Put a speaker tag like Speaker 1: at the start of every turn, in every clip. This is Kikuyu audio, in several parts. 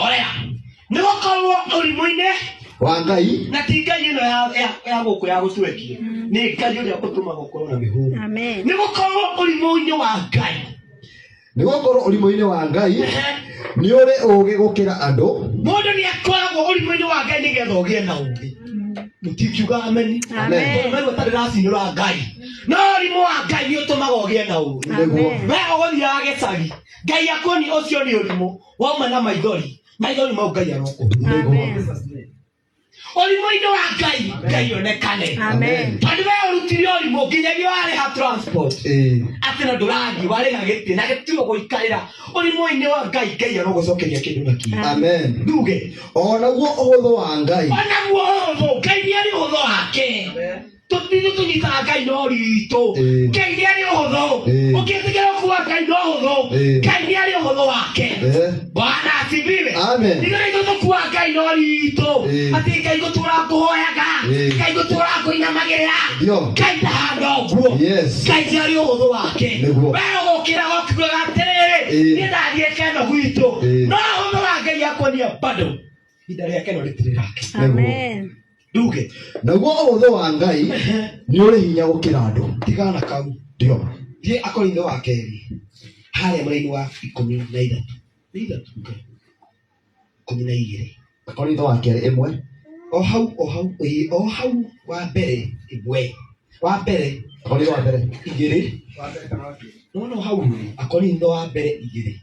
Speaker 1: Horera. Nĩ gũkorwo ũrimũ-inĩ
Speaker 2: wa Ngai
Speaker 1: na ti Ngai ĩno ya gũkũ ya gũtwekia, nĩ Ngai ũrĩa ũtũmaga ũkorwo na mĩhũmũ.
Speaker 3: Amen.
Speaker 1: Nĩ gũkorwo ũrimũ-inĩ wa Ngai.
Speaker 2: Nĩ gũkorwo ũrimũ-inĩ wa Ngai nĩ ũrĩ ũũgĩ gũkĩra andũ.
Speaker 1: Mũndũ nĩ akoragwo ũrimũ-inĩ wa Ngai nĩgetha ũgĩe na ũũgĩ. Mũtingiuga ameni?
Speaker 3: Amen.
Speaker 1: Tondũ maigua ta ndĩracinũra Ngai, no ũrimũ wa Ngai nĩ ũtũmaga ũgĩe na ũũgĩ.
Speaker 2: Nĩguo.
Speaker 3: Amen.
Speaker 1: We ũgũthiaga gĩcagi, Ngai akuoni ũcio nĩ ũrimũ, wauma na maithori, maithori mau Ngai arokũhura.
Speaker 3: Amen.
Speaker 1: Ũrimũ-inĩ wa Ngai, Ngai onekane.
Speaker 3: Amen.
Speaker 1: Tondũ we ũrutire ũrimũ nginyagia warĩha transport, atĩ na ndũrathiĩ, warĩha gĩtĩ na gĩtigo gũikarĩra. Ũrimũ-inĩ wa Ngai, Ngai arogũcokeria kĩndũ na kĩndũ.
Speaker 2: Amen.
Speaker 1: Nduge.
Speaker 2: O naguo ũhũthũ wa Ngai.
Speaker 1: Onaguo ũhũthũ, Ngai nĩ arĩ ũhũthũ wake. Tũtithu tũnyitaga Ngai no ritũ. Ngai nĩ arĩ ũhũthũ. Ũngĩtĩkĩra gũkua Ngai no ũhũthũ. Ngai nĩ arĩ ũhũthũ wake. Bwana asifiwe.
Speaker 2: Amen.
Speaker 1: Ithuĩ nĩ ithuĩ tũkua Ngai no ritũ. Atĩ Ngai gũtũra ngũhoyaga. Ngai gũtũra ngũinamagĩrĩra.
Speaker 2: Ndio.
Speaker 1: Ngai ndahana ũguo. Ngai nĩ arĩ ũhũthũ wake.
Speaker 2: Nĩguo.
Speaker 1: We ũgũkĩra ũkiugaga atĩrĩrĩ, niĩ ndathiĩ keno gwitũ. No ũhũthũ wa Ngai akuonia bado ihinda rĩa keno rĩtirĩ rake.
Speaker 3: Amen.
Speaker 1: Nduge.
Speaker 2: Naguo ũhũthũ wa Ngai nĩ ũrĩ hinya gũkĩra andũ.
Speaker 1: Tigana kau.
Speaker 2: Ndio.
Speaker 1: Thiĩ Akorintho wa kerĩ harĩa mũraini wa 13, nĩ ithatũ Ngai, 12.
Speaker 2: Akorintho wa kerĩ 1.
Speaker 1: O hau, o hau, ĩĩ, o hau wa mbere 1, wa mbere.
Speaker 2: Akorintho wa mbere
Speaker 1: 2. No no hau rĩ, Akorintho wa mbere 2.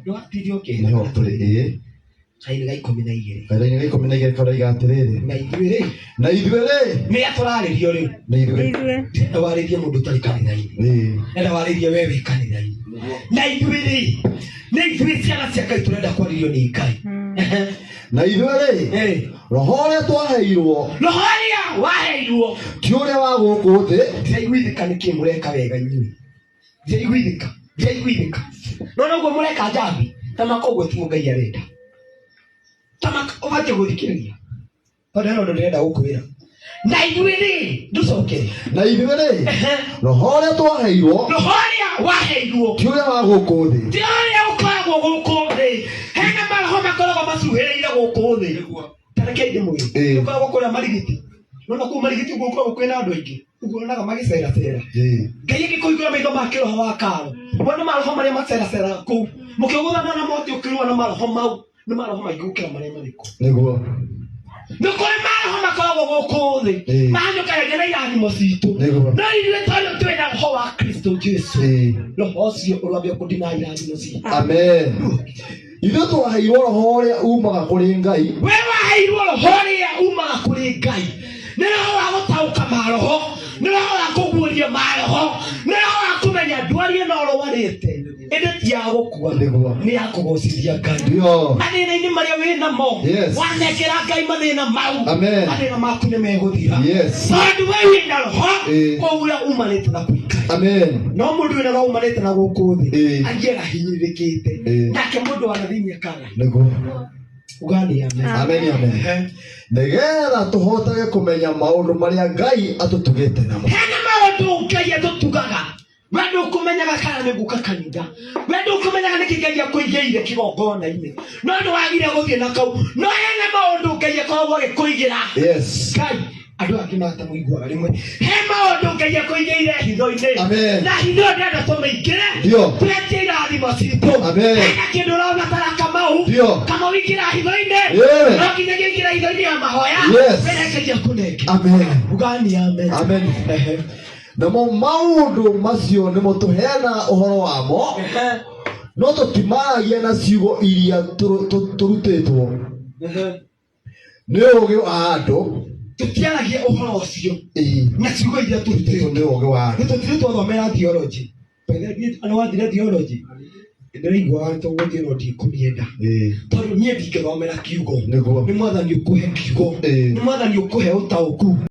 Speaker 1: Nĩ watirio kerĩ.
Speaker 2: Nĩho tũrĩ, ĩĩ.
Speaker 1: Kaini ga 12.
Speaker 2: Kaini ga 12 karoiga atĩrĩrĩ.
Speaker 1: Na ithuĩ rĩ.
Speaker 2: Na ithuĩ rĩ.
Speaker 1: Nĩ atũrarĩrio rĩu.
Speaker 2: Na ithuĩ.
Speaker 1: Ndĩrenda warĩrie mũndũ ũtarĩ kanitha-inĩ. Ndĩrenda warĩrie we wĩ kanitha-inĩ. Na ithuĩ rĩ. Nĩ ithuĩ ciana cia Ngai tũrenda kwarĩrio nĩ Ngai.
Speaker 2: Na ithuĩ rĩ. Roho ũrĩa twaheirwo.
Speaker 1: Roho ũrĩa waheirwo.
Speaker 2: Ti ũrĩa wa gũkũ thĩ.
Speaker 1: Ndiraiguithĩka nĩkĩ mũreka wega inyuĩ. Ndiraiguithĩka. Ndiraiguithĩka. No noguo mũreka njambi. Ta makoguo tiguo Ngai arenda. Ta ũbatiĩ gũthikĩrĩria. Tondũ hena ũndũ ndĩrenda gũkwĩra. Na ithuĩ rĩ, ndũcokere.
Speaker 2: Na ithuĩ rĩ, roho ũrĩa twaheirwo.
Speaker 1: Roho ũrĩa waheirwo.
Speaker 2: Ti ũrĩa wa gũkũ thĩ.
Speaker 1: Ti ũrĩa ũkoragwo gũkũ thĩ. Hena maroho makoragwo macuhĩrĩire gũkũ thĩ. Ta reke ndĩmwĩre. Ũkoragwo kũrĩa Marigiti. Nona kũu Marigiti ũguo gũkoragwo kwĩna andũ aingĩ. Ũguo onaga magĩceracera. Ngai agĩkũhingũra maitho ma kĩroho wa karo. Wone maroho marĩa maceraceraga kũu. Mũkĩgũthana na moti ũkĩrũa na maroho mau. Nĩ maroho maingĩ gũkĩra marĩa marĩ kũ.
Speaker 2: Nĩguo.
Speaker 1: Nĩ kũrĩ maroho makoragwo gũkũ thĩ. Mahanyũkanagia na irathimo citũ.
Speaker 2: Nĩguo.
Speaker 1: No ithuĩ tondũ twĩ na roho wa Kristo Jesu. Roho ũcio ũrambia kũndina irathimo citũ.
Speaker 2: Amen. Ithuĩ twaheirwo roho ũrĩa umaga kũrĩ Ngai.
Speaker 1: We waheirwo roho ũrĩa umaga kũrĩ Ngai. Nĩ roho wa gũtaũka maroho, nĩ roho wa kũguũria maroho, nĩ roho wa kũmenya ndwari ĩno ũrwarĩte ĩndĩ ti ya gũkua.
Speaker 2: Nĩguo.
Speaker 1: Nĩ ya kũgocithia Ngai.
Speaker 2: Ndio.
Speaker 1: Mathĩna-inĩ marĩa wĩ namo,
Speaker 2: Yes.
Speaker 1: wanengera Ngai mathĩna mau,
Speaker 2: Amen.
Speaker 1: mathĩna maku nĩ megũthira.
Speaker 2: Yes.
Speaker 1: Tondũ we wĩ na roho ũrĩa umanĩte na kwĩ Ngai.
Speaker 2: Amen.
Speaker 1: No mũndũ wĩna roho umanĩte na gũkũ thĩ athiaga ahinyĩrĩrĩkĩte. Nake mũndũ wa na thĩinĩ akaga.
Speaker 2: Nĩguo.
Speaker 1: Ugani amen.
Speaker 2: Amen, amen. Nĩgetha tũhotage kũmenya maũndũ marĩa Ngai atũtugĩte namo.
Speaker 1: Hena maũndũ Ngai atũtugaga. We ndũkũmenyaga kana nĩ gũka kanitha. We ndũkũmenyaga nĩkĩ Ngai akũigĩire kĩgongona-inĩ. No nĩwagire gũthiĩ na kau. No hena maũndũ Ngai akoragwo agĩkũigĩra.
Speaker 2: Yes.
Speaker 1: Ngai andũ angĩ mata mũiguaga rĩmwe. He maũndũ Ngai akũigĩire hitho-inĩ.
Speaker 2: Amen.
Speaker 1: Na hitho ĩyo ndĩrenda tũmĩingĩre.
Speaker 2: Ndio.
Speaker 1: Twetie irathimo citũ.
Speaker 2: Amen.
Speaker 1: Hena kĩndũ ũrabatara Kamau.
Speaker 2: Ndio.
Speaker 1: Kamau ingĩra hitho-inĩ.
Speaker 2: Yeah.
Speaker 1: No nginyagia ingĩra hitho-inĩ ya mahoya.
Speaker 2: Yes.
Speaker 1: Wĩre Ngai akũnenge.
Speaker 2: Amen.
Speaker 1: Ugani amen.
Speaker 2: Amen. Namo maũndũ macio nĩmo tũheanaga ũhoro wamo, no tũtimaragia na ciugo iria tũrutĩtwo nĩ ũũgĩ wa andũ.
Speaker 1: Tũtiaragia ũhoro ũcio
Speaker 2: Ĩĩ.
Speaker 1: na ciugo iria tũrutĩtwo
Speaker 2: nĩ ũũgĩ wa andũ.
Speaker 1: Nĩ tũtirĩ twathomera theology. Nĩ wathire theology? Ndĩraiguaga tũgũthiĩ no ndikũmĩenda.
Speaker 2: Ĩĩ.
Speaker 1: Tondũ niĩ ndingĩthomera kiugo.
Speaker 2: Nĩguo.
Speaker 1: Nĩ Mwathani ũkũhe kiugo.
Speaker 2: Ĩĩ.
Speaker 1: Nĩ Mwathani ũkũhe ũtaũku.